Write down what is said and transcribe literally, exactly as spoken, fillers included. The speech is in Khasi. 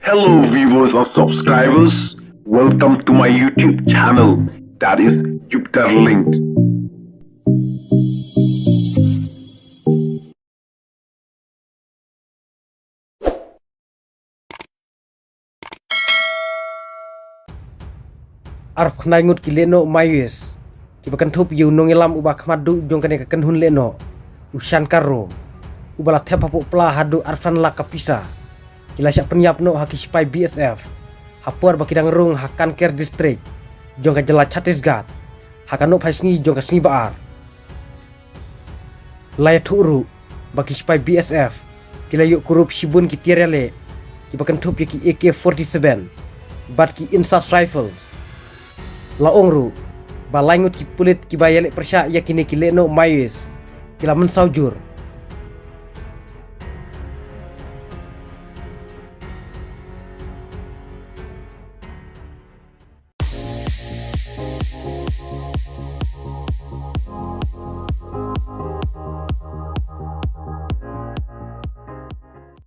Hello viewers and subscribers, welcome to my YouTube channel, that is Jupiter Linked. Arphew khyndai ngut ki lehnoh Maoist kiba kynthup ïa u nongïalam uba khmat duh jong kane ka kynhun lehnoh, u Shankar Ro, uba la thep hapoh pla haduh arphew san lak ka pisa, ki la shah pynïap noh ha ki sipai B S F ha por ba ki dang rung ha Kanker District jong ka jylla Chhattisgarh, ha ka nohphai sngi jong ka sngi ba ar. La ïathuh ruh ba ki sipai B S F ki la ïoh kurup shibun ki tiar ïaleh kiba kynthup ïa ki A K forty-seven bad ki INSAS rifles. La ong ruh ba lai ngut ki pulit kiba ïaleh pyrshah ïa kine ki lehnoh Maoist ki la mynsaw jur